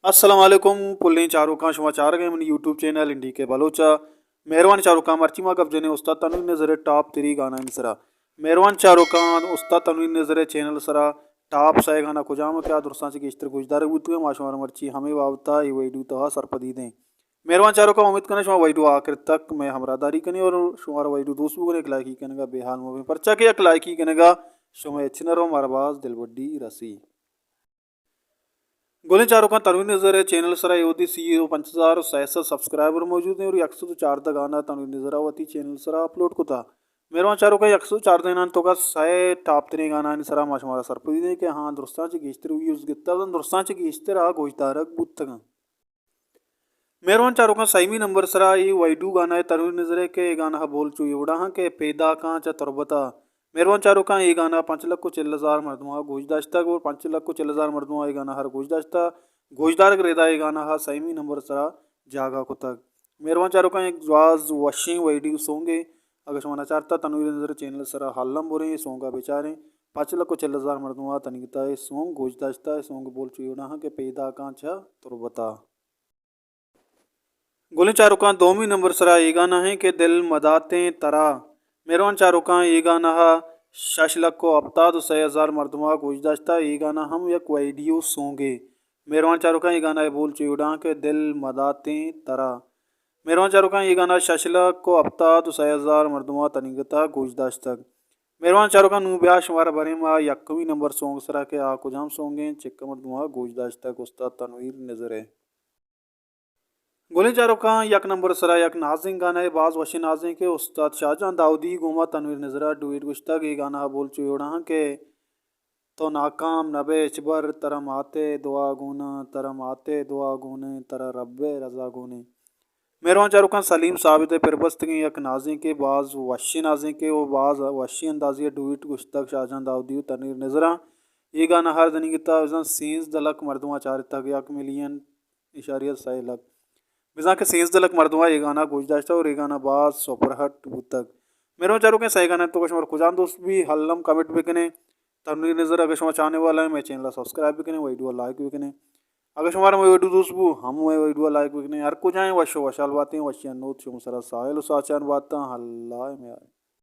السلام علیکم پلیں چاروکاں، شما چارگ ءَ منی یوٹیوب چینل انڈی کے بلوچ ءَ۔ مہروان چاروکاں، مرچی ما گپ جنیں استاد تنویر نذر ءِ ٹاپ تھری گانا آنی سرا۔ مہروان چاروکاں، استاد تنویر نذر ءِ چینل سرا ٹاپ سئے گانا کجام کہ آ درستاں چہ گیشتر گوشدارگ بوتگ، ما شمارا مرچی ہمے بابت ءَ اے ویڈیو تہا سرپدی دیں۔ مہروان چاروکاں، امید کناں شما ویڈیو آخر تک مئے ہمراہداری کنیں اور شمارا ویڈیو دوست بکنیں، یک لائکی کنگا بے حال مبیں، پرچا کہ یک لائکی کنگا شما ہچ نہ رو، مارا باز دلبڈی رسی۔ گلیں چاروکاں، تنویر نذر ءِ چینل سرا اے وھدی سی و پنچ ہزار و سئے سد سبسکرائبر موجود ایں اور یک سد و چاردہ گانا تنویر نذر ءَ وتی چینل سرا اپلوڈ کتا۔ مہروان چاروکاں، یک سد و چاردہ گاناں توکا سئے ٹاپ تھری گانانی سرا ما شمارا سرپدی دیں کہ ہاں درستاں چہ گیشتر ویوز گتا، درستاں چہ گیشتر آ گوشدارگ بوتگاں۔ مہروان چاروکاں، سیمی نمبر سرا اے ویڈیو گانا ایں تنویر نذر ءِ کہ اے گانا بول چو اے وڑا ہاں کہ پیداکاں چہ تربتا۔ مہروان چاروکاں، اے گانا پنچ لکھ و چل ہزار مردماں گوش داشتگ اور پنچ لکھ و چل ہزار مردماں اے گانا ہر گوش داشتا۔ گوشدارگ ردا اے گانا سیمی نمبر سرا جاگہ کتگ۔ مہروان چاروکاں، یک جواز وشیں ویڈیو سونگے، اگہ شما نہ چارتا تنویر نذر چینل سرا ہلم بریں، اے سونگا بچاریں۔ پنچ لکھ و چل ہزار مردماں تنیگتا اے سونگ گوش داشتا۔ اے سونگ بول چو اے وڑا ہاں کہ پیداکاں چہ تربتا۔ گلیں چاروکاں، دومی نمبر سرا اے گانا ایں کہ دل مداتیں ترا۔ مہروان چاروکاں، اے گانا شش لکھ و ہپتاد و سئے ہزار مردماں گوش داشتا۔ اے گانا ہم یک ویڈیو سونگے۔ مہروان چاروکاں، اے گانا بول چو اے وڑا ہاں کہ دل مداتیں ترا۔ مہروان چاروکاں، اے گانا شش لکھ و ہپتاد و سئے ہزار مردماں تنیگتا گوش داشتگ۔ مہروان چاروکاں، نوں بیا شمارا بریں ما یکمی نمبر سونگ سرا کہ آ کجام سونگیں، چکہ مردماں گوش داشتگ استاد تنویر نذر ءِ۔ گلیں چاروکاں، یک نمبر سرا یک نازیں گانا ایں، باز وشیں نازیں کہ استاد شاہجان داؤدی گوما تنویر نذر ءَ ڈویٹ گوشتگ۔ اے گانا بول چو اے وڑا ہاں کہ تو ناکام نہ بئے ہچبر، ترا مات ءِ دعا گوناں، ترا مات ءِ دعا گونیں، ترا رب ءِ رضا گونیں۔ مہروان چاروکاں، سلیم ثابت ءِ پربستگیں یک نازیں کہ باز وشیں نازیں کہ او باز وشیں اندازے ءَ ڈویٹ گوشتگ شاہجان داؤدی و تنویر نذر ءَ۔ اے گانا ہر دنیگتا بزاں سیزدہ لکھ مردماں چارتگ، یک ملین اشاریہ سئے لکھ۔ بزاں کہ سیزدہ لکھ مردماں اے گانا گوش داشتہ اور اے گانا باز سپر ہٹ بوتگ۔ مہروان چاروکیں، سئے گانا توکا شمارا کجام دوست بی، ہلم کمنٹ بکنیں۔ تنویر نذر، اگہ شما چاہنے والا ہیں، مئے چینل سبسکرائب بکنیں، ویڈیو لائک بکنیں۔ اگہ شمارا مئے ویڈیو دوست بو، ہم مئے ویڈیو لائک بکنیں۔ ہر کجائیں وش و وشحال باتیں، وشیان نوت شما سرا ساحل و ساچان باتاں۔ اللہ میار۔